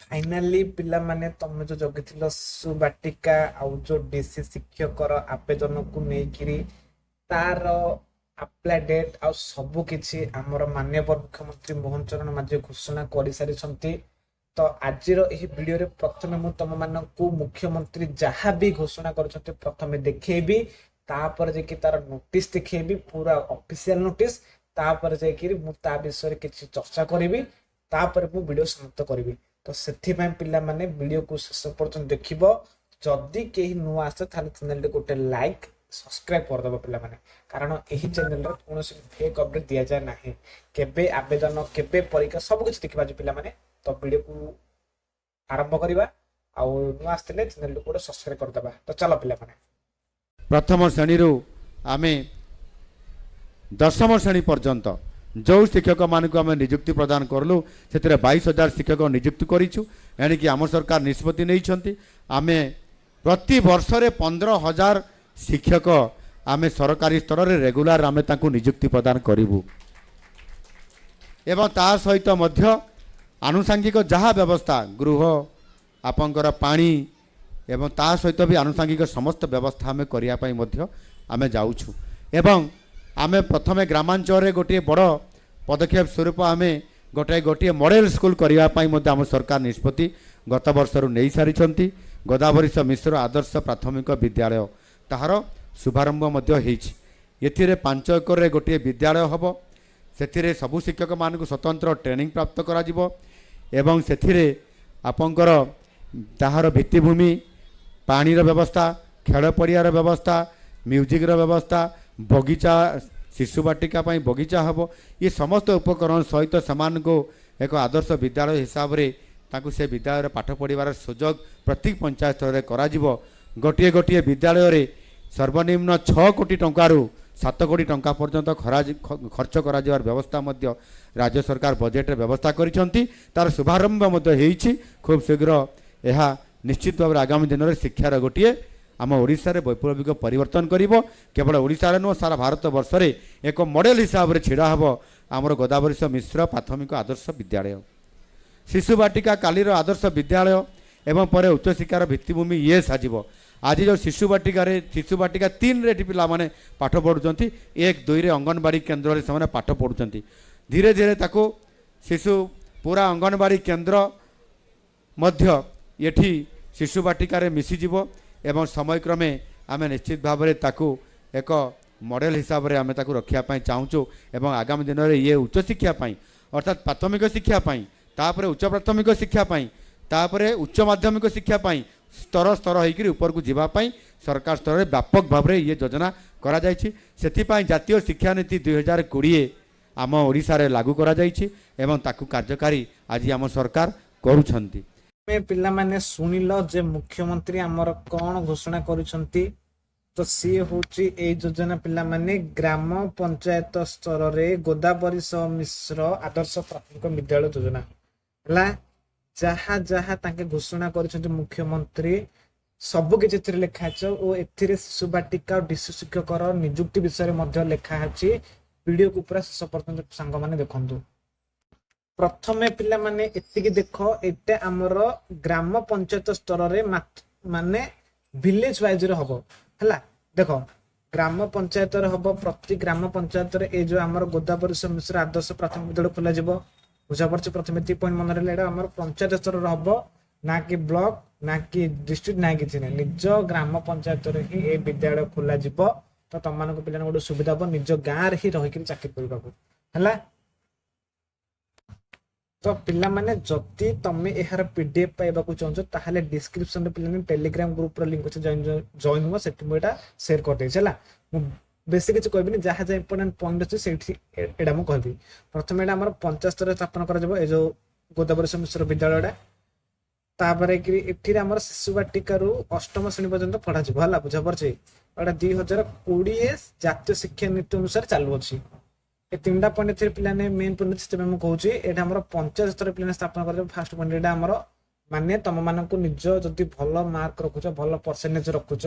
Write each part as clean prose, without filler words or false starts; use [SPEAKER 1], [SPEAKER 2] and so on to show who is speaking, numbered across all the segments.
[SPEAKER 1] Finally ପିଲାମାନେ, ତମେ ଯୋଉ ଜଗିଥିଲ ଶିଶୁ ବାଟିକା ଆଉ ଯୋଉ ଡିସି ଶିକ୍ଷକର ଆବେଦନକୁ ନେଇକିରି ତାର ଆପ୍ଲାଏ ଡେଟ୍ ଆଉ ସବୁ କିଛି ଆମର ମାନ୍ୟବର ମୁଖ୍ୟମନ୍ତ୍ରୀ ମୋହନ ଚରଣ ମାଝୀ ଘୋଷଣା କରିସାରିଛନ୍ତି। ତ ଆଜିର ଏହି ଭିଡିଓରେ ପ୍ରଥମେ ମୁଁ ତମମାନଙ୍କୁ ମୁଖ୍ୟମନ୍ତ୍ରୀ ଯାହା ବି ଘୋଷଣା କରିଛନ୍ତି ପ୍ରଥମେ ଦେଖେଇବି। ତାପରେ ଯାଇକି ତାର ନୋଟିସ ଦେଖେଇବି, ପୁରା ଅଫିସିଆଲ ନୋଟିସ। ତାପରେ ଯାଇକିରି ମୁଁ ତା ବିଷୟରେ କିଛି ଚର୍ଚ୍ଚା କରିବି। ତାପରେ ମୁଁ ଭିଡିଓ ସମାପ୍ତ କରିବି। ତ ସେଥିପାଇଁ ପିଲାମାନେ, ଭିଡିଓକୁ ଶେଷ ପର୍ଯ୍ୟନ୍ତ ଦେଖିବ। ଯଦି କେହି ନୂଆ ଆସେ, ତାହେଲେ ଚ୍ୟାନେଲରେ ଗୋଟେ ଲାଇକ୍, ସବସ୍କ୍ରାଇବ କରିଦେବ ପିଲାମାନେ, କାରଣ ଏହି ଚ୍ୟାନେଲରେ କୌଣସି ଫେକ୍ ଅପଡେଟ୍ ଦିଆଯାଏ ନାହିଁ। କେବେ ଆବେଦନ, କେବେ ପରୀକ୍ଷା, ସବୁ କିଛି ଦେଖିବା ଆଜି ପିଲାମାନେ। ତ ଭିଡିଓକୁ ଆରମ୍ଭ କରିବା ଆଉ ନୂଆ ଆସିଥିଲେ ଚ୍ୟାନେଲକୁ ଗୋଟେ ସବସ୍କ୍ରାଇବ କରିଦେବା। ତ ଚାଲ ପିଲାମାନେ।
[SPEAKER 2] ପ୍ରଥମ ଶ୍ରେଣୀରୁ ଆମେ ଦଶମ ଶ୍ରେଣୀ ପର୍ଯ୍ୟନ୍ତ ଯେଉଁ ଶିକ୍ଷକମାନଙ୍କୁ ଆମେ ନିଯୁକ୍ତି ପ୍ରଦାନ କଲୁ, ସେଥିରେ 22,000 ଶିକ୍ଷକ ନିଯୁକ୍ତି କରିଛୁ। ଏଣିକି ଆମ ସରକାର ନିଷ୍ପତ୍ତି ନେଇଛନ୍ତି, ଆମେ ପ୍ରତି ବର୍ଷରେ 15,000 ଶିକ୍ଷକ ଆମେ ସରକାରୀ ସ୍ତରରେ ରେଗୁଲାର ଆମେ ତାଙ୍କୁ ନିଯୁକ୍ତି ପ୍ରଦାନ କରିବୁ ଏବଂ ତା ସହିତ ମଧ୍ୟ ଆନୁଷାଙ୍ଗିକ ଯାହା ବ୍ୟବସ୍ଥା, ଗୃହ, ଆପଣଙ୍କର ପାଣି ଏବଂ ତା ସହିତ ବି ଆନୁଷାଙ୍ଗିକ ସମସ୍ତ ବ୍ୟବସ୍ଥା ଆମେ କରିବା ପାଇଁ ମଧ୍ୟ ଆମେ ଯାଉଛୁ। ଏବଂ ଆମେ ପ୍ରଥମେ ଗ୍ରାମାଞ୍ଚଳରେ ଗୋଟିଏ ବଡ଼ ପଦକ୍ଷେପ ସ୍ୱରୂପ ଆମେ ଗୋଟିଏ ଗୋଟିଏ ମଡ଼େଲ ସ୍କୁଲ କରିବା ପାଇଁ ମଧ୍ୟ ଆମ ସରକାର ନିଷ୍ପତ୍ତି ଗତ ବର୍ଷରୁ ନେଇସାରିଛନ୍ତି। ଗୋଦାବରୀଶ ମିଶ୍ର ଆଦର୍ଶ ପ୍ରାଥମିକ ବିଦ୍ୟାଳୟ, ତାହାର ଶୁଭାରମ୍ଭ ମଧ୍ୟ ହେଇଛି। ଏଥିରେ 5 ଏକରରେ ଗୋଟିଏ ବିଦ୍ୟାଳୟ ହେବ। ସେଥିରେ ସବୁ ଶିକ୍ଷକମାନଙ୍କୁ ସ୍ୱତନ୍ତ୍ର ଟ୍ରେନିଂ ପ୍ରାପ୍ତ କରାଯିବ ଏବଂ ସେଥିରେ ଆପଣଙ୍କର ତାହାର ଭିତ୍ତିଭୂମି, ପାଣିର ବ୍ୟବସ୍ଥା, ଖେଳ ପଡ଼ିଆର ବ୍ୟବସ୍ଥା, ମ୍ୟୁଜିକ୍ର ବ୍ୟବସ୍ଥା, ବଗିଚା, ଶିଶୁ ବାଟିକା ପାଇଁ ବଗିଚା ହେବ। ଏ ସମସ୍ତ ଉପକରଣ ସହିତ ସେମାନଙ୍କୁ ଏକ ଆଦର୍ଶ ବିଦ୍ୟାଳୟ ହିସାବରେ ତାଙ୍କୁ ସେ ବିଦ୍ୟାଳୟରେ ପାଠ ପଢ଼ିବାର ସୁଯୋଗ ପ୍ରତି ପଞ୍ଚାୟତ ସ୍ତରରେ କରାଯିବ। ଗୋଟିଏ ଗୋଟିଏ ବିଦ୍ୟାଳୟରେ ସର୍ବନିମ୍ନ 6 କୋଟି ଟଙ୍କାରୁ 7 କୋଟି ଟଙ୍କା ପର୍ଯ୍ୟନ୍ତ ଖର୍ଚ୍ଚ କରାଯିବାର ବ୍ୟବସ୍ଥା ମଧ୍ୟ ରାଜ୍ୟ ସରକାର ବଜେଟରେ ବ୍ୟବସ୍ଥା କରିଛନ୍ତି। ତାର ଶୁଭାରମ୍ଭ ମଧ୍ୟ ହେଇଛି। ଖୁବ୍ ଶୀଘ୍ର ଏହା ନିଶ୍ଚିତ ଭାବରେ ଆଗାମୀ ଦିନରେ ଶିକ୍ଷାର ଗୋଟିଏ ଆମ ଓଡ଼ିଶାରେ ବୈପ୍ଳବିକ ପରିବର୍ତ୍ତନ କରିବ। କେବଳ ଓଡ଼ିଶାରେ ନୁହଁ, ସାରା ଭାରତ ବର୍ଷରେ ଏକ ମଡ଼େଲ ହିସାବରେ ଛିଡ଼ା ହେବ ଆମର ଗୋଦାବରୀଶ ମିଶ୍ର ପ୍ରାଥମିକ ଆଦର୍ଶ ବିଦ୍ୟାଳୟ। ଶିଶୁ ବାଟିକା କାଲିର ଆଦର୍ଶ ବିଦ୍ୟାଳୟ ଏବଂ ପରେ ଉଚ୍ଚଶିକ୍ଷାର ଭିତ୍ତିଭୂମି ଇଏ ସାଜିବ। ଆଜି ଯେଉଁ ଶିଶୁ ବାଟିକାରେ, ଶିଶୁ ବାଟିକା 3ରେ ଏଠି ପିଲାମାନେ ପାଠ ପଢ଼ୁଛନ୍ତି, 1, 2ରେ ଅଙ୍ଗନବାଡ଼ି କେନ୍ଦ୍ରରେ ସେମାନେ ପାଠ ପଢ଼ୁଛନ୍ତି। ଧୀରେ ଧୀରେ ତାକୁ ଶିଶୁ ପୁରା ଅଙ୍ଗନବାଡ଼ି କେନ୍ଦ୍ର ମଧ୍ୟ ଏଠି ଶିଶୁ ବାଟିକାରେ ମିଶିଯିବ ଏବଂ ସମୟକ୍ରମେ ଆମେ ନିଶ୍ଚିତ ଭାବରେ ତାକୁ ଏକ ମଡ଼େଲ ହିସାବରେ ଆମେ ତାକୁ ରଖିବା ପାଇଁ ଚାହୁଁଛୁ। ଏବଂ ଆଗାମୀ ଦିନରେ ଇଏ ଉଚ୍ଚଶିକ୍ଷା ପାଇଁ, ଅର୍ଥାତ୍ ପ୍ରାଥମିକ ଶିକ୍ଷା ପାଇଁ, ତାପରେ ଉଚ୍ଚ ପ୍ରାଥମିକ ଶିକ୍ଷା ପାଇଁ, ତାପରେ ଉଚ୍ଚ ମାଧ୍ୟମିକ ଶିକ୍ଷା ପାଇଁ ସ୍ତର ସ୍ତର ହେଇକରି ଉପରକୁ ଯିବା ପାଇଁ ସରକାର ସ୍ତରରେ ବ୍ୟାପକ ଭାବରେ ଇଏ ଯୋଜନା କରାଯାଇଛି। ସେଥିପାଇଁ ଜାତୀୟ ଶିକ୍ଷାନୀତି 2020 ଆମ ଓଡ଼ିଶାରେ ଲାଗୁ କରାଯାଇଛି ଏବଂ ତାକୁ କାର୍ଯ୍ୟକାରୀ ଆଜି ଆମ ସରକାର କରୁଛନ୍ତି।
[SPEAKER 1] ତମେ ପିଲାମାନେ ଶୁଣିଲ ଯେ ମୁଖ୍ୟମନ୍ତ୍ରୀ ଆମର କଣ ଘୋଷଣା କରିଛନ୍ତି। ତ ସିଏ ହଉଛି ଏଇ ଯୋଜନା ପିଲାମାନେ, ଗ୍ରାମ ପଞ୍ଚାୟତ ସ୍ତରରେ ଗୋଦାବରୀଶ ମିଶ୍ର ଆଦର୍ଶ ପ୍ରାଥମିକ ବିଦ୍ୟାଳୟ ଯୋଜନା ହେଲା। ଯାହା ଯାହା ତାଙ୍କେ ଘୋଷଣା କରିଛନ୍ତି ମୁଖ୍ୟମନ୍ତ୍ରୀ, ସବୁ କିଛି ଏଥିରେ ଲେଖା ଅଛି ଓ ଏଥିରେ ଶିଶୁ ବାଟିକା ଆଉ ଡିସି ଶିକ୍ଷକର ନିଯୁକ୍ତି ବିଷୟରେ ମଧ୍ୟ ଲେଖା ଅଛି। ଭିଡିଓକୁ ପୁରା ଶେଷ ପର୍ଯ୍ୟନ୍ତ ସାଙ୍ଗମାନେ ଦେଖନ୍ତୁ। ପ୍ରଥମେ ପିଲାମାନେ ଏତିକି ଦେଖ, ଏଇଟା ଆମର ଗ୍ରାମ ପଞ୍ଚାୟତ ସ୍ତରରେ, ମାନେ ଭିଲେଜ ୱାଇଜ ରେ ହବ। ହେଲା, ଦେଖ, ଗ୍ରାମ ପଞ୍ଚାୟତରେ ହବ। ପ୍ରତି ଗ୍ରାମ ପଞ୍ଚାୟତରେ ଏଇ ଯୋଉ ଆମର ଗୋଦାବରୀଶ ମିଶ୍ର ଆଦର୍ଶ ପ୍ରାଥମିକ ବିଦ୍ୟାଳୟ ଖୋଲାଯିବ। ବୁଝା ପଡୁଛି? ପ୍ରଥମେ ଏତିକି ପଏଣ୍ଟ ମନେ ରହିଲା। ଏଇଟା ଆମର ପଞ୍ଚାୟତ ସ୍ତରରେ ହବ, ନା କି ବ୍ଲକ, ନା କି ଡିଷ୍ଟ୍ରିକ୍ଟ, ନା କିଛି ନାହିଁ। ନିଜ ଗ୍ରାମ ପଞ୍ଚାୟତରେ ହିଁ ଏ ବିଦ୍ୟାଳୟ ଖୋଲାଯିବ। ତ ତମମାନଙ୍କୁ ପିଲାମାନଙ୍କୁ ଗୋଟେ ସୁବିଧା ହବ ନିଜ ଗାଁରେ ହିଁ ରହିକିରି ଚାକିରି କରିବାକୁ। ହେଲା, ତ ପିଲାମାନେ, ଯଦି ତମେ ଏହାର ପିଡିଏଫ ପାଇବାକୁ ଚାହୁଁଛ, ତାହେଲେ ଡିସ୍କ୍ରିପସନରେ ପିଲାମାନେ ଟେଲିଗ୍ରାମ ଗ୍ରୁପର ଲିଙ୍କ ଅଛି, ଜଏନ୍ ଜଏନ୍ ହୁଅ। ସେଠି ମୁଁ ଏଇଟା ସେୟାର କରିଦେଇଛି। ହେଲା, ମୁଁ ବେଶୀ କିଛି କହିବିନି। ଯାହା ଯାହା ଇମ୍ପୋର୍ଟାଣ୍ଟ ପଏଣ୍ଟ ଅଛି, ସେଇଠି ଏଇଟା ମୁଁ କହିବି। ପ୍ରଥମେ ଏଇଟା ଆମର ପଞ୍ଚାୟତ ସ୍ତରରେ ସ୍ଥାପନ କରାଯିବ, ଏ ଯୋଉ ଗୋଦାବରୀଶ ମିଶ୍ର ବିଦ୍ୟାଳୟଟା। ତାପରେ କି ଏଠିରେ ଆମର ଶିଶୁ ବାଟିକାରୁ ଅଷ୍ଟମ ଶ୍ରେଣୀ ପର୍ଯ୍ୟନ୍ତ ପଢାଯିବ। ହେଲା, ବୁଝା ପଡୁଛି? ଏଇଟା 2020 ଜାତୀୟ ଶିକ୍ଷା ନୀତି ଅନୁସାରେ ଚାଲୁଅଛି। ଏ ତିନିଟା ପଏଣ୍ଟ ଏଥିରେ ପିଲାମାନେ ମେନ୍ ପଏଣ୍ଟ ଅଛି। ସେଥିପାଇଁ ମୁଁ କହୁଛି, ଏଇଟା ଆମର ପଞ୍ଚାୟତ ସ୍ତରରେ ପିଲାମାନେ ସ୍ଥାପନ କରାଯିବ। ଫାର୍ଷ୍ଟ ପଏଣ୍ଟ ଏଇଟା ଆମର, ମାନେ ତମ ମାନଙ୍କୁ ନିଜ ଯଦି ଭଲ ମାର୍କ ରଖୁଛ, ଭଲ ପରସେଣ୍ଟେଜ ରଖୁଛ,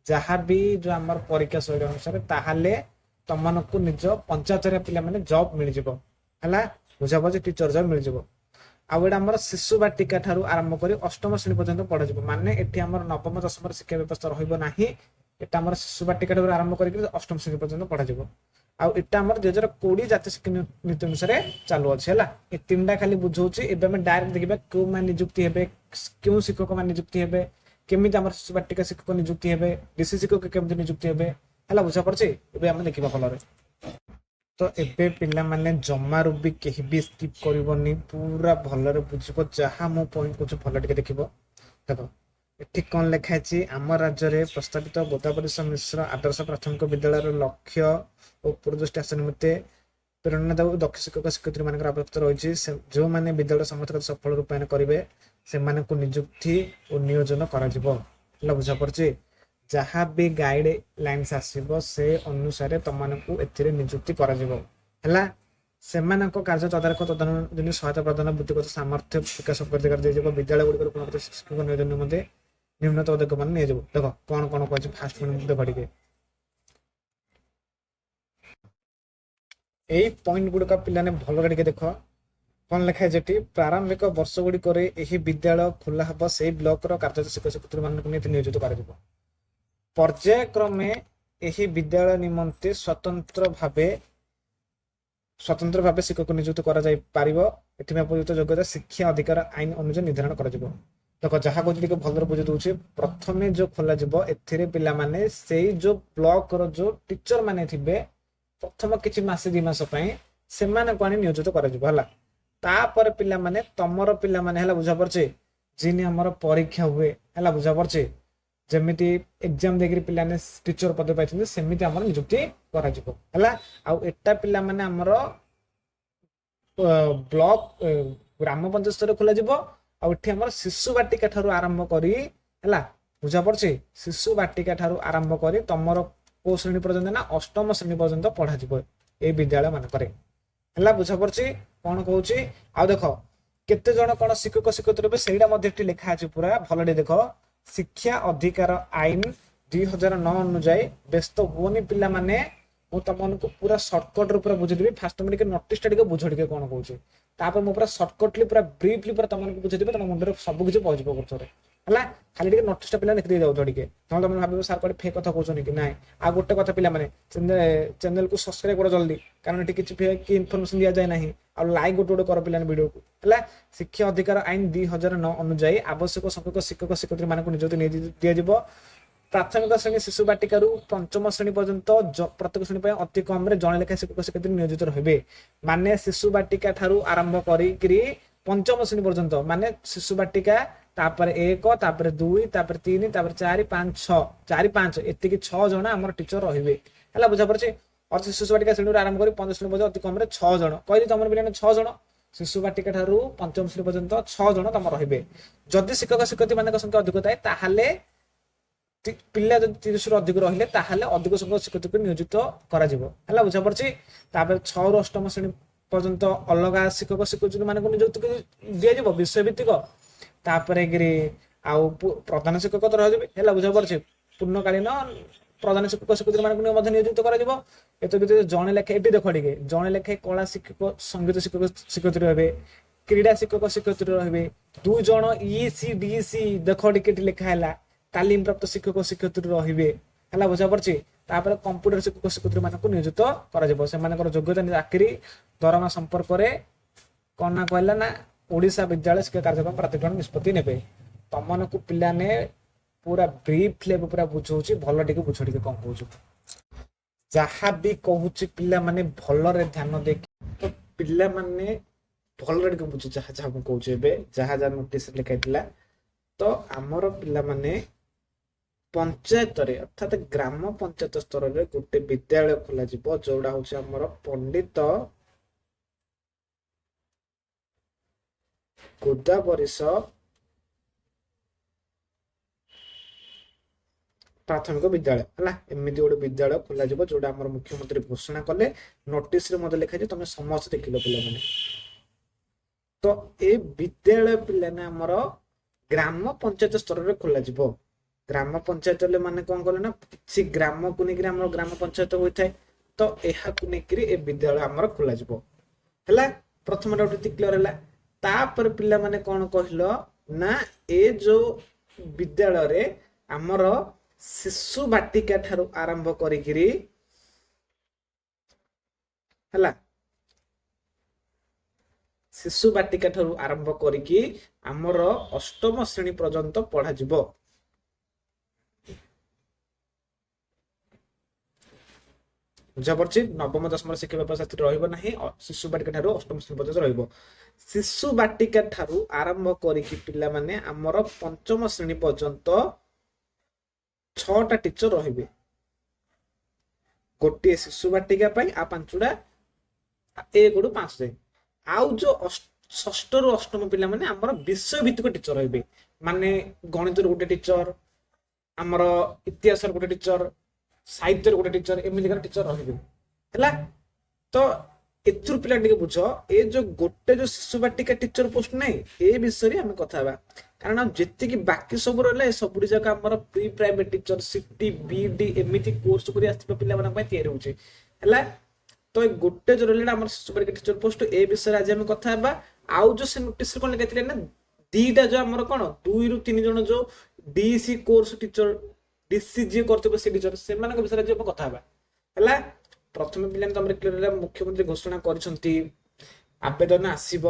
[SPEAKER 1] ଯାହା ବି ଯୋଉ ଆମର ପରୀକ୍ଷା ଶୈଳୀ ଅନୁସାରେ, ତାହେଲେ ତମମାନଙ୍କୁ ନିଜ ପଞ୍ଚାୟତରେ ପିଲାମାନେ ଜବ୍ ମିଳିଯିବ। ହେଲା, ବୁଝା ପଡୁଛି? ଟିଚର ଜବ୍ ମିଳିଯିବ। ଆଉ ଏଇଟା ଆମର ଶିଶୁ ବାଟିକା ଠାରୁ ଆରମ୍ଭ କରି ଅଷ୍ଟମ ଶ୍ରେଣୀ ପର୍ଯ୍ୟନ୍ତ ପଢାଯିବ। ମାନେ ଏଠି ଆମର ନବମ ଦଶମର ଶିକ୍ଷା ବ୍ୟବସ୍ଥା ରହିବ ନାହିଁ। ଏଟା ଆମର ଶିଶୁ ବାଟିକା ଠାରୁ ଆରମ୍ଭ କରିକି ଅଷ୍ଟମ ଶ୍ରେଣୀ ପର୍ଯ୍ୟନ୍ତ ପଢାଯିବ। ଆଉ ଏଟା ଆମର 2020 ଜାତୀୟ ଶିକ୍ଷା ନୀତି ଅନୁସାରେ ଚାଲୁଅଛି। ହେଲା, ଏ ତିନିଟା ଖାଲି ବୁଝଉଛି। ଏବେ ଆମେ ଡାଇରେକ୍ଟ ଦେଖିବା କେଉଁମାନେ ନିଯୁକ୍ତି ହେବେ, କେଉଁ ଶିକ୍ଷକ ମାନେ ନିଯୁକ୍ତି ହେବେ, କେମିତି ଆମର ଶିଶୁ ବାଟିକା ଶିକ୍ଷକ ନିଯୁକ୍ତି ହେବେ, ଡିସି ଶିକ୍ଷକ କେମିତି ନିଯୁକ୍ତି ହେବେ। ହେଲା, ବୁଝା ପଡୁଛି? ଏବେ ଆମେ ଦେଖିବା ଭଲରେ। ତ ଏବେ ପିଲାମାନେ ଜମାରୁ ବି କେହି ବି ସ୍କିପ୍ କରିବନି, ପୁରା ଭଲରେ ବୁଝିବ। ଯାହା ମୁଁ ପଏଣ୍ଟ କହୁଛି ଭଲ ଟିକେ ଦେଖିବ। ଦେଖ ଏଠି କଣ ଲେଖା ହେଇଛି। ଆମ ରାଜ୍ୟରେ ପ୍ରସ୍ତାବିତ ଗୋଦାବରୀଶ ମିଶ୍ର ଆଦର୍ଶ ପ୍ରାଥମିକ ବିଦ୍ୟାଳୟର ଲକ୍ଷ୍ୟ ଓ ପୁରଦୃଷ୍ଟି ହାସଲ ନିମନ୍ତେ ପ୍ରେରଣାଦାୟୀ ଓ ଦକ୍ଷ ଶିକ୍ଷକ ଶିକ୍ଷୟିତ୍ରୀ ମାନଙ୍କର ଆବଶ୍ୟକତା ରହିଛି। ଯେଉଁମାନେ ବିଦ୍ୟାଳୟ ସମସ୍ତ କାର୍ଯ୍ୟ ସଫଳ ରୂପାୟନ କରିବେ, ସେମାନଙ୍କୁ ନିଯୁକ୍ତି ଓ ନିୟୋଜନ କରାଯିବ। ହେଲା, ବୁଝା ପଡୁଛି? ଯାହା ବି ଗାଇଡ ଲାଇନ୍ସ ଆସିବ, ସେ ଅନୁସାରେ ତମମାନଙ୍କୁ ଏଥିରେ ନିଯୁକ୍ତି କରାଯିବ। ହେଲା, ସେମାନଙ୍କ କାର୍ଯ୍ୟ ତଦାରଖ ତଦନୁଯାୟୀ ସହାୟତା ପ୍ରଦାନ, ବୃତ୍ତିଗତ ସାମର୍ଥ୍ୟ ବିକାଶ ଅଧିକାର ଦିଆଯିବ। ବିଦ୍ୟାଳୟ ଗୁଡ଼ିକରେ ଗୁଣବତ୍ତା ଶିକ୍ଷକ ନିୟୋଜନ ନିମନ୍ତେ ନିମ୍ନ ପଦକ୍ଷେପ ମାନେ ନିଆଯିବ। ଦେଖ କଣ କଣ କହିଛି ଫାଷ୍ଟ ଦେଖ ଟିକେ। ଏଇ ପଏଣ୍ଟ ଗୁଡିକ ପିଲାମାନେ ଭଲରେ ଟିକେ ଦେଖ କଣ ଲେଖା ହେଇଛି ଏଠି। ପ୍ରାରମ୍ଭିକ ବର୍ଷ ଗୁଡ଼ିକରେ ଏହି ବିଦ୍ୟାଳୟ ଖୋଲା ହବ, ସେଇ ବ୍ଲକର କାର୍ଯ୍ୟରତ ଶିକ୍ଷକ ଶିକ୍ଷୟିତ୍ରୀ ମାନଙ୍କୁ ନେଇ ନିୟୋଜିତ କରାଯିବ। ପର୍ଯ୍ୟାୟକ୍ରମେ ଏହି ବିଦ୍ୟାଳୟ ନିମନ୍ତେ ସ୍ୱତନ୍ତ୍ର ଭାବେ ଶିକ୍ଷକ ନିଯୁକ୍ତ କରାଯାଇ ପାରିବ। ଏଥିପାଇଁ ଉପଯୁକ୍ତ ଯୋଗ୍ୟତା ଶିକ୍ଷା ଅଧିକାର ଆଇନ ଅନୁଯାୟୀ ନିର୍ଦ୍ଧାରଣ କରାଯିବ। ଦେଖ, ଯାହା କହୁଛି ଟିକେ ଭଲରେ ବୁଝି ଦଉଛି। ପ୍ରଥମେ ଯୋଉ ଖୋଲାଯିବ, ଏଥିରେ ପିଲାମାନେ ସେଇ ଯୋଉ ବ୍ଲକର ଯୋଉ ଟିଚର ମାନେ ଥିବେ, ପ୍ରଥମ କିଛି ମାସେ 2 ମାସ ପାଇଁ ସେମାନଙ୍କୁ ଆଣି ନିୟୋଜିତ କରାଯିବ। ହେଲା, ତାପରେ ପିଲାମାନେ ତମର ପିଲାମାନେ, ହେଲା ବୁଝା ପଡୁଛି, যিনি ଆମର ପରୀକ୍ଷା ହୁଏ, ହେଲା ବୁଝା ପଡୁଛି, ଯେମିତି ଏକ୍ଜାମ ଦେଇକିରି ପିଲାମାନେ ଟିଚର ପଦ ପାଇଛନ୍ତି, ସେମିତି ଆମର ନିଯୁକ୍ତି କରାଯିବ। ହେଲା, ଆଉ ଏଟା ପିଲାମାନେ ଆମର ବ୍ଲକ ଗ୍ରାମ ପଞ୍ଚାୟତ ସ୍ତରରେ ଖୋଲାଯିବ। ଆଉ ଏଠି ଆମର ଶିଶୁ ବାଟିକା ଠାରୁ ଆରମ୍ଭ କରି, ହେଲା ବୁଝା ପଡୁଛି, ଶିଶୁ ବାଟିକା ଠାରୁ ଆରମ୍ଭ କରି ତମର କୋଉ ଶ୍ରେଣୀ ପର୍ଯ୍ୟନ୍ତ ନା ଅଷ୍ଟମ ଶ୍ରେଣୀ ପର୍ଯ୍ୟନ୍ତ ପଢାଯିବ ଏଇ ବିଦ୍ୟାଳୟ ମାନଙ୍କରେ। ହେଲା, ବୁଝା ପଡୁଛି କଣ କହୁଛି? ଆଉ ଦେଖ କେତେ ଜଣ କଣ ଶିକ୍ଷକ ଶିକ୍ଷୟିତ୍ରୀ ହେବେ, ସେଇଟା ମଧ୍ୟ ଏଠି ଲେଖା ଅଛି। ପୁରା ଭଲରେ ଦେଖ। ଶିକ୍ଷା ଅଧିକାର ଆଇନ 2009 ଅନୁଯାୟୀ, ବ୍ୟସ୍ତ ହୁଅନି ପିଲାମାନେ, ମୁଁ ତମମାନଙ୍କୁ ପୁରା ସର୍ଟକଟ ରେ ପୁରା ବୁଝେଇଦେବି। ଫାଷ୍ଟ ତମେ ଟିକେ ନୋଟିସ ଟା ଟିକେ ବୁଝ ଟିକେ କଣ କହୁଛି। ତାପରେ ମୁଁ ପୁରା ସର୍ଟକଟଲି, ପୁରା ବ୍ରିଫଲି ପୁରା ତମମାନଙ୍କୁ ବୁଝେଇଦେବି। ତମ ମୁଣ୍ଡରେ ସବୁ କିଛି ପହଞ୍ଚିବ ଗୋଟେ। ହେଲା, ଖାଲି ଟିକେ ନୋଟିସ ଟା ପିଲା ଲେଖିଦେଇ ଯାଉଛ ଟିକେ, ନହେଲେ ତମେ ଭାବିବ ସାର୍ କୁଆଡେ ଫେକ୍ କଥା କହୁଛନ୍ତି କି ନାଇଁ। ଆଉ ଗୋଟେ କଥା ପିଲାମାନେ, ଚ୍ୟାନେଲକୁ ସବସ୍କ୍ରାଇବ କର ଜଲ୍ଦି, କାରଣ ଏଠି କିଛି ଫେକ୍ ଇନଫର୍ମେସନ ଦିଆଯାଏ ନାହିଁ। ଆଉ ଲାଇକ୍ ଗୋଟେ ଗୋଟେ କର ପିଲାମାନେ ଭିଡିଓକୁ। ହେଲା, ଶିକ୍ଷା ଅଧିକାର ଆଇନ 2009 ଅନୁଯାୟୀ ଆବଶ୍ୟକ ସଂଖ୍ୟକ ଶିକ୍ଷକ ଶିକ୍ଷୟିତ୍ରୀ ମାନଙ୍କୁ ନିଯୁକ୍ତି ଦିଆଯିବ। ପ୍ରାଥମିକ ଶ୍ରେଣୀ ଶିଶୁ ବାଟିକାରୁ ପଞ୍ଚମ ଶ୍ରେଣୀ ପର୍ଯ୍ୟନ୍ତ ପ୍ରତ୍ୟେକ ଶ୍ରେଣୀ ପାଇଁ ଅତି କମରେ ଜଣେ ଲେଖାଏଁ ଶିକ୍ଷକ ଶିକ୍ଷୟିତ୍ରୀ ନିୟୋଜିତ ରହିବେ। ମାନେ ଶିଶୁ ବାଟିକା ଠାରୁ ଆରମ୍ଭ କରିକିରି ପଞ୍ଚମ ଶ୍ରେଣୀ ପର୍ଯ୍ୟନ୍ତ, ମାନେ ଶିଶୁ ବାଟିକା, ତାପରେ 1, ତାପରେ 2, ତାପରେ 3, ତାପରେ 4, 5, 6, 4, 5, ଏତିକି 6 ଜଣ ଆମର ଟିଚର ରହିବେ। ହେଲା, ବୁଝା ପଡୁଛି? ଅର୍ଥ ଶିଶୁ ବାଟିକା ଶ୍ରେଣୀରୁ ଆରମ୍ଭ କରି ପଞ୍ଚମ ଶ୍ରେଣୀ ପର୍ଯ୍ୟନ୍ତ ଅତି କମରେ 6 ଜଣ। କହିଲି ତମର ପିଲାମାନେ 6 ଜଣ, ଶିଶୁ ବାଟିକା ଠାରୁ ପଞ୍ଚମ ଶ୍ରେଣୀ ପର୍ଯ୍ୟନ୍ତ 6 ଜଣ ତମର ରହିବେ। ଯଦି ଶିକ୍ଷକ ଶିକ୍ଷୟିତ୍ରୀ ମାନଙ୍କ ସଂଖ୍ୟା ଅଧିକ ଥାଏ, ତାହେଲେ ପିଲା ଯଦି 30ରୁ ଅଧିକ ରହିଲେ, ତାହେଲେ ଅଧିକ ସଂଖ୍ୟକ ଶିକ୍ଷକଙ୍କୁ ନିୟୋଜିତ କରାଯିବ। ହେଲା, ବୁଝା ପଡୁଛି? ତାପରେ 6ରୁ ଅଷ୍ଟମ ଶ୍ରେଣୀ ପର୍ଯ୍ୟନ୍ତ ଅଲଗା ଶିକ୍ଷକ ଶିକ୍ଷୟିତ୍ରୀ ମାନଙ୍କୁ ନିଯୁକ୍ତି ଦିଆଯିବ ବିଷୟ ଭିତ୍ତିକ। ତାପରେ କିରି ଆଉ ପ୍ରଧାନ ଶିକ୍ଷକ ତ ରହିବେ। ହେଲା, ବୁଝା ପଡୁଛି? ପୂର୍ଣ୍ଣକାଳୀନ ପ୍ରଧାନ ଶିକ୍ଷକ ଶିକ୍ଷୟିତ୍ରୀ ମାନଙ୍କୁ ମଧ୍ୟ ନିୟୋଜିତ କରାଯିବ। ଏତ ଭିତରେ ଜଣେ ଲେଖେ, ଏଠି ଦେଖ ଟିକେ, ଜଣେ ଲେଖେ କଳା ଶିକ୍ଷକ, ସଙ୍ଗୀତ ଶିକ୍ଷକ ଶିକ୍ଷୟିତ୍ରୀ ରହିବେ, କ୍ରୀଡ଼ା ଶିକ୍ଷକ ଶିକ୍ଷୟିତ୍ରୀ ରହିବେ, 2 ଜଣ ECDC, ଦେଖ ଟିକେ ଏଠି ଲେଖା ହେଲା, ତାଲିମ ପ୍ରାପ୍ତ ଶିକ୍ଷକ ଶିକ୍ଷୟିତ୍ରୀ ରହିବେ। ହେଲା, ବୁଝା ପଡୁଛି? ତାପରେ କମ୍ପ୍ୟୁଟର ଶିକ୍ଷକ ଶିକ୍ଷୟିତ୍ରୀ ମାନଙ୍କୁ ନିୟୋଜିତ କରାଯିବ। ସେମାନଙ୍କର ଯୋଗ୍ୟତା, ଚାକିରି, ଦରମା ସମ୍ପର୍କରେ କଣ ନା କହିଲା ନା ଓଡିଶା ବିଦ୍ୟାଳୟ ଶିକ୍ଷା କାର୍ଯ୍ୟକ୍ରମ ପ୍ରାଧିକରଣ ନିଷ୍ପତ୍ତି ନେବେ। ତମମାନଙ୍କୁ ପିଲାନେ ପୁରା ବ୍ରିଫଲି ଏବେ ପୁରା ବୁଝଉଛି, ଭଲ ଟିକେ ବୁଝ ଟିକେ କଣ କହୁଛୁ। ଯାହା ବି କହୁଛି ପିଲାମାନେ ଭଲରେ ଧ୍ୟାନ ଦେଇକି, ତ ପିଲାମାନେ ଭଲରେ ଟିକେ ବୁଝ ଯାହା ଯାହା ମୁଁ କହୁଛି ଏବେ, ଯାହା ଯାହା ନୋଟିସ ଲେଖା ହେଇଥିଲା। ତ ଆମର ପିଲାମାନେ ପଞ୍ଚାୟତରେ, ଅର୍ଥାତ ଗ୍ରାମ ପଞ୍ଚାୟତ ସ୍ତରରେ ଗୋଟେ ବିଦ୍ୟାଳୟ ଖୋଲାଯିବ, ଯୋଉଟା ହଉଛି ଆମର ପଣ୍ଡିତ ଗୋଦାବରୀଶ ପ୍ରାଥମିକ ବିଦ୍ୟାଳୟ। ହେଲା, ଏମିତି ଗୋଟେ ବିଦ୍ୟାଳୟ ଖୋଲାଯିବ, ଯୋଉଟା ଆମର ମୁଖ୍ୟମନ୍ତ୍ରୀ ଘୋଷଣା କଲେ। ନୋଟିସରେ ମଧ୍ୟ ଲେଖାଯାଇଛି, ତମେ ସମସ୍ତେ ଦେଖିଲ ପିଲାମାନେ। ତ ଏ ବିଦ୍ୟାଳୟ ପିଲାମାନେ ଆମର ଗ୍ରାମ ପଞ୍ଚାୟତ ସ୍ତରରେ ଖୋଲାଯିବ। ଗ୍ରାମ ପଞ୍ଚାୟତ ମାନେ କଣ କଲେ ନା କିଛି ଗ୍ରାମକୁ ନେଇକିରି ଆମର ଗ୍ରାମ ପଞ୍ଚାୟତ ହୋଇଥାଏ। ତ ଏହାକୁ ନେଇକିରି ଏ ବିଦ୍ୟାଳୟ ଆମର ଖୋଲାଯିବ। ହେଲା, ପ୍ରଥମ ଡାଉଟ୍ କ୍ଲିୟର ହେଲା। ତାପରେ ପିଲାମାନେ କଣ କହିଲ ନା, ଏ ଯୋଉ ବିଦ୍ୟାଳୟରେ ଆମର ଶିଶୁ ବାଟିକା ଠାରୁ ଆରମ୍ଭ କରିକିରି, ହେଲା, ଶିଶୁ ବାଟିକା ଠାରୁ ଆରମ୍ଭ କରିକି ଆମର ଅଷ୍ଟମ ଶ୍ରେଣୀ ପର୍ଯ୍ୟନ୍ତ ପଢାଯିବ। ବୁଝାପଡୁଛି? ନବମ ଦଶମର ଶିକ୍ଷା ବ୍ୟବସ୍ଥା ସେଥିରେ ରହିବ ନାହିଁ। ଶିଶୁ ବାଟିକା ଠାରୁ ଅଷ୍ଟମ ଶ୍ରେଣୀ ପର୍ଯ୍ୟନ୍ତ ରହିବ। ଶିଶୁ ବାଟିକା ଠାରୁ ଆରମ୍ଭ କରିକି ପିଲାମାନେ ଆମର ପଞ୍ଚମ ଶ୍ରେଣୀ ପର୍ଯ୍ୟନ୍ତ 6ଟା ଟିଚର ରହିବେ, ଗୋଟିଏ ଶିଶୁ ବାଟିକା ପାଇଁ ଆଉ 5ଟା 1ରୁ 5 ଯାଏ। ଆଉ ଯୋଉ ଷଷ୍ଠରୁ ଅଷ୍ଟମ ପିଲାମାନେ ଆମର ବିଷୟ ଭିତ୍ତିକ ଟିଚର ରହିବେ, ମାନେ ଗଣିତର ଗୋଟେ ଟିଚର, ଆମର ଇତିହାସର ଗୋଟେ ଟିଚର, ସାହିତ୍ୟର ଗୋଟେ ଟିଚର, ଏମିତିକାର ଟିଚର ରହିବେ। ହେଲା ତ ଏଥିରୁ ପିଲା ଟିକେ ବୁଝ, ଏ ଯୋଉ ଗୋଟେ ଯୋଉ ଶିଶୁ ବାଟିକା ଟିଚର ପୋଷ୍ଟ ନାହିଁ, ଏ ବିଷୟରେ ଆମେ କଥା ହେବା। କାରଣ ଯେତିକି ବାକି ସବୁ ରହିଲା, ଏ ସବୁଠି ଯାକ ଆମର pre primary teacher, CT, BEd ଏମିତି କୋର୍ସ କରି ଆସିଥିବା ପିଲାମାନଙ୍କ ପାଇଁ ତିଆରି ହଉଛି। ହେଲା ତ ଏ ଗୋଟେ ଯୋଉ ରହିଲା ଆମର ଶିଶୁ ବାଟିକା ଟିଚର ପୋଷ୍ଟ, ଏ ବିଷୟରେ ଆଜି ଆମେ କଥା ହେବା। ଆଉ ଯୋଉ ସେ ନୋଟିସରେ କଣ ଲେଖାଥିଲା ନା, 2ଟା ଯୋଉ ଆମର କଣ 2ରୁ 3 ଜଣ ଯୋଉ ଡିସି କୋର୍ସ ଟିଚର, ଡିସି ଯିଏ କରିଥିବ ସେ ଟିଚର, ସେମାନଙ୍କ ବିଷୟରେ ଆଜି ଆମେ କଥା ହେବା। ହେଲା ପ୍ରଥମେ ପିଲାମାନେ ତମର କ୍ଲିୟର ହେଲା, ମୁଖ୍ୟମନ୍ତ୍ରୀ ଘୋଷଣା କରିଛନ୍ତି ଆବେଦନ ଆସିବ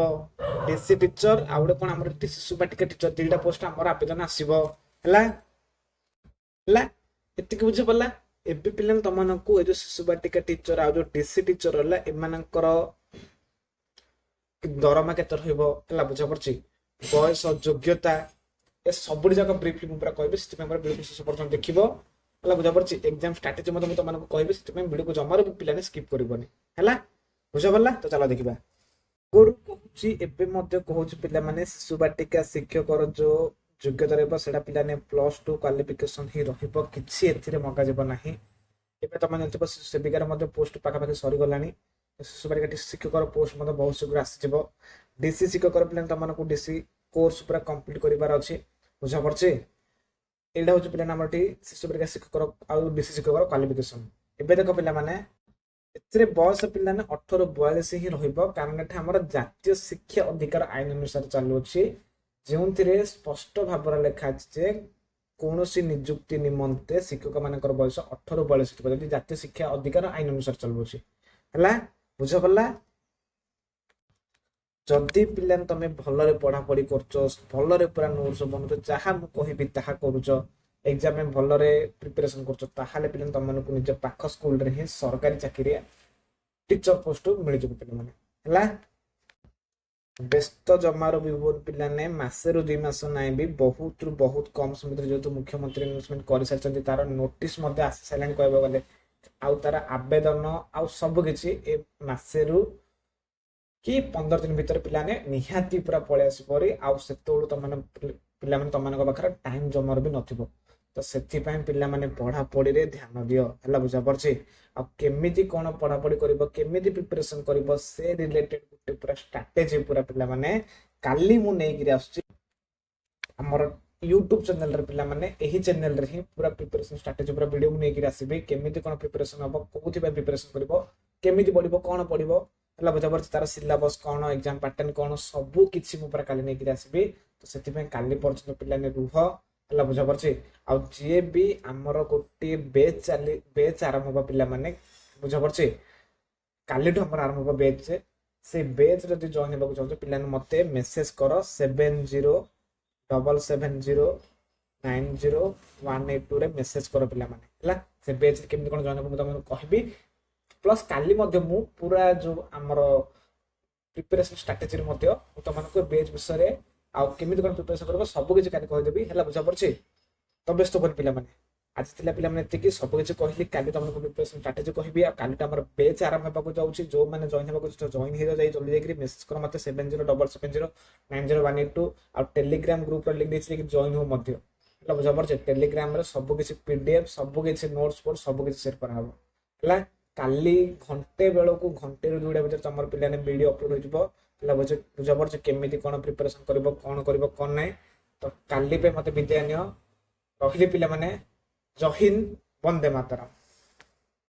[SPEAKER 1] ଡିସି ଟିଚର ଆଉ ଗୋଟେ କଣ ଆମର ଏଠି ଶିଶୁ ବାଟିକା ଟିଚର, 2ଟା ପୋଷ୍ଟ ଆମର ଆବେଦନ ଆସିବ। ହେଲା ହେଲା ଏତିକି ବୁଝିପାରିଲା? ଏବେ ପିଲାମାନେ ତମମାନଙ୍କୁ ଏ ଯୋଉ ଶିଶୁ ବାଟିକା ଟିଚର ଆଉ ଯୋଉ ଡିସି ଟିଚର ହେଲା, ଏମାନଙ୍କର ଦରମା କେତେ ରହିବ, ହେଲା ବୁଝା ପଡୁଛି, ବୟସ, ଯୋଗ୍ୟତା, ଏ ସବୁଠି ଯାକ ବ୍ରିଫଲି ମୁଁ ପୁରା କହିବି। ସେଥିପାଇଁ ପୁରା ଭିଡ଼ିଓକୁ ଶେଷ ପର୍ଯ୍ୟନ୍ତ ଦେଖିବ। ହେଲା ବୁଝା ପଡୁଛି? ଏକ୍ଜାମ ଷ୍ଟ୍ରାଟେଜି ମଧ୍ୟ ମୁଁ ତମମାନଙ୍କୁ କହିବି, ସେଥିପାଇଁ ଭିଡ଼ିଓକୁ ଜମାରୁ ବି ପିଲାମାନେ ସ୍କିପ୍ କରିବନି। ହେଲା ବୁଝା ପଡିଲା? ତ ଚାଲ ଦେଖିବା। ଆଗରୁ କହୁଛି, ଏବେ ମଧ୍ୟ କହୁଛି ପିଲାମାନେ, ଶିଶୁ ବାଟିକା ଶିକ୍ଷକର ଯୋଉ ଯୋଗ୍ୟତା ରହିବ ସେଟା ପିଲାମାନେ +2 କ୍ୱାଲିଫିକେସନ ହିଁ ରହିବ, କିଛି ଏଥିରେ ମଗାଯିବ ନାହିଁ। ଏବେ ତମେ ଜାଣିଥିବ ଶିଶୁ ସେବିକାର ମଧ୍ୟ ପୋଷ୍ଟ ପାଖାପାଖି ସରିଗଲାଣି। ଶିଶୁ ବାଟିକା ଶିକ୍ଷକର ପୋଷ୍ଟ ମଧ୍ୟ ବହୁତ ଶୀଘ୍ର ଆସିଯିବ। ଡିସି ଶିକ୍ଷକର ପିଲାମାନେ ତମମାନଙ୍କୁ ଡିସି କୋର୍ସ ପୁରା କମ୍ପ୍ଲିଟ କରିବାର ଅଛି। ବୁଝା ପଡୁଛି? ଏଇଟା ହଉଛି ପିଲାମାନେ ଆମର ଏଠି ଶିଶୁ ବାଟିକା ଶିକ୍ଷକର ଆଉ ଡିସି ଶିକ୍ଷକର କ୍ୱାଲିଫିକେସନ। ଏବେ ଦେଖ ପିଲାମାନେ, ଏଥିରେ ବୟସ ପିଲାମାନେ 18 42 ହିଁ ରହିବ, କାରଣ ଏଠି ଆମର ଜାତୀୟ ଶିକ୍ଷା ଅଧିକାର ଆଇନ ଅନୁସାରେ ଚାଲୁଅଛି, ଯେଉଁଥିରେ ସ୍ପଷ୍ଟ ଭାବରେ ଲେଖା ଅଛି ଯେ କୌଣସି ନିଯୁକ୍ତି ନିମନ୍ତେ ଶିକ୍ଷକ ମାନଙ୍କର ବୟସ 18 42 ଥିବ, ଯଦି ଜାତୀୟ ଶିକ୍ଷା ଅଧିକାର ଆଇନ ଅନୁସାରେ ଚାଲୁଅଛି। ହେଲା ବୁଝା ପଡିଲା? ଯଦି ପିଲାମାନେ ତମେ ଭଲରେ ପଢାପଢି କରୁଛ, ଭଲରେ ପୁରା ନୋଟ୍ସ ବନଉଛ, ଯାହା ମୁଁ କହିବି ତାହା କରୁଛ, ଏକ୍ଜାମ ପାଇଁ ଭଲରେ ପ୍ରିପାରେସନ କରୁଛ, ତାହେଲେ ପିଲାମାନେ ତମମାନଙ୍କୁ ନିଜ ପାଖ ସ୍କୁଲରେ ହିଁ ସରକାରୀ ଚାକିରି ଟିଚର ପୋଷ୍ଟ ମିଳିଯିବ ପିଲାମାନେ। ହେଲା ବ୍ୟସ୍ତ ଜମାରୁ ବି ହୁଅନି ପିଲାମାନେ, ମାସେରୁ 2 ମାସ ନାଇଁ ବି ବହୁତରୁ ବହୁତ କମ ସମୟ ଭିତରେ ଯେହେତୁ ମୁଖ୍ୟମନ୍ତ୍ରୀ ଆନାଉନ୍ସମେଣ୍ଟ କରିସାରିଛନ୍ତି, ତାର ନୋଟିସ ମଧ୍ୟ ଆସି ସାରିଲାଣି କହିବାକୁ ଗଲେ, ଆଉ ତାର ଆବେଦନ ଆଉ ସବୁ କିଛି ଏ ମାସେରୁ କି 15 ଦିନ ଭିତରେ ପିଲାମାନେ ନିହାତି ପୁରା ପଳେଇ ଆସିବ ପରି। ଆଉ ସେତେବେଳୁ ତମମାନେ ପିଲାମାନେ ତମମାନଙ୍କ ପାଖରେ ଟାଇମ ଜମାରୁ ବି ନଥିବ, ତ ସେଥିପାଇଁ ପିଲାମାନେ ପଢାପଢିରେ ଧ୍ୟାନ ଦିଅ। ହେଲା ବୁଝା ପଡୁଛି? ଆଉ କେମିତି କଣ ପଢାପଢି କରିବ, କେମିତି ପ୍ରିପାରେସନ କରିବ, ସେ ରିଲେଟେଡ ଗୋଟେ ପୁରା ଷ୍ଟ୍ରାଟେଜି ପୁରା ପିଲାମାନେ କାଲି ମୁଁ ନେଇକିରି ଆସୁଛି ଆମର ୟୁଟ୍ୟୁବ ଚ୍ୟାନେଲରେ। ପିଲାମାନେ ଏହି ଚ୍ୟାନେଲରେ ହିଁ ପୁରା ପ୍ରିପାରେସନ ଷ୍ଟ୍ରାଟେଜି ପୁରା ଭିଡିଓ ମୁଁ ନେଇକିରି ଆସିବି, କେମିତି କଣ ପ୍ରିପାରେସନ ହବ, କୋଉଥିପାଇଁ ପ୍ରିପାରେସନ କରିବ, କେମିତି ପଢିବ, କଣ ପଢିବ, ହେଲା ବୁଝା ପଡୁଛି, ତାର ସିଲାବସ କଣ, ଏକ୍ଜାମ ପାଟର୍ନ କଣ, ସବୁ କିଛି ମୁଁ ପୁରା କାଲି ନେଇକିରି ଆସିବି। ତ ସେଥିପାଇଁ କାଲି ପର୍ଯ୍ୟନ୍ତ ପିଲାମାନେ ରୁହ। ହେଲା ବୁଝା ପଡୁଛି? ଆଉ ଯିଏ ବି ଆମର ଗୋଟିଏ ବେଚ୍ ଚାଲି, ବେଚ୍ ଆରମ୍ଭ ହବ ପିଲାମାନେ, ବୁଝା ପଡୁଛି, କାଲିଠୁ ଆମର ଆରମ୍ଭ ହବ ବେଚ୍। ସେ ବେଚ୍ ଯଦି ଜଏନ୍ ହେବାକୁ ଚାହୁଁଛ ପିଲାମାନେ ମତେ ମେସେଜ କର 707770 90182 ରେ ମେସେଜ କର ପିଲାମାନେ। ହେଲା ସେ ବେଚ୍ କେମିତି କଣ ଜଏନ୍ ହେବ ମୁଁ ତମକୁ କହିବି। ପ୍ଲସ୍ କାଲି ମଧ୍ୟ ମୁଁ ପୁରା ଯୋଉ ଆମର ପ୍ରିପାରେସନ ଷ୍ଟ୍ରାଟେଜିରେ ମଧ୍ୟ ମୁଁ ତମମାନଙ୍କୁ ବେଚ୍ ବିଷୟରେ ଆଉ କେମିତି କଣ ପ୍ରିପାରେସନ କରିବ ସବୁ କିଛି କାଲି କହିଦେବି। ହେଲା ବୁଝା ପଡୁଛି? ତ ବ୍ୟସ୍ତ ହୁଅନି ପିଲାମାନେ, ଆଜି ଥିଲା ପିଲାମାନେ ଏତିକି ସବୁ କିଛି କହିଲି। କାଲି ତମକୁ ପ୍ରିପାରେସନ ଷ୍ଟ୍ରାଟେଜି କହିବି। ଆଉ କାଲିଟା ଆମର ବେଚ୍ ଆରମ୍ଭ ହେବାକୁ ଯାଉଛି, ଯୋଉମାନେ ଜଏନ୍ ହେବାକୁ ଚାହୁଁଛ ଜଏନ୍ ହେଇଯାଅ, ଯାଇ ଜଲ୍ଦି ଯାଇକରି ମେସେଜ କର ମତେ 707770 90182। ଆଉ ଟେଲିଗ୍ରାମ ଗ୍ରୁପର ଲିଙ୍କ ଦେଇଛି, ଯାଇକି ଜଏନ୍ ହୁଅ ମଧ୍ୟ। ହେଲା ବୁଝା ପଡୁଛି? ଟେଲିଗ୍ରାମରେ ସବୁ କିଛି ପିଡିଏଫ, ସବୁ କିଛି ନୋଟ୍ସ ଫୋଟ୍ସ ସବୁ କିଛି ସେୟାର କରାହବ। ହେଲା କାଲି ଘଣ୍ଟେ ବେଳକୁ, ଘଣ୍ଟେରୁ 2ଟା ଭିତରେ ତମର ପିଲାମାନେ ଭିଡିଓ ଅପଲୋଡ ହେଇଯିବ। ହେଲା ବୁଝା ପଡୁଛି କେମିତି କଣ ପ୍ରିପାରେସନ କରିବ, କଣ କରିବ, କଣ ନାହିଁ। ତ କାଲି ପାଇଁ ମତେ ବିଦାୟ ନିଅ, ରହିଲି ପିଲାମାନେ। ଜୟ ହିନ୍ଦ, ବନ୍ଦେ ମାତରମ୍।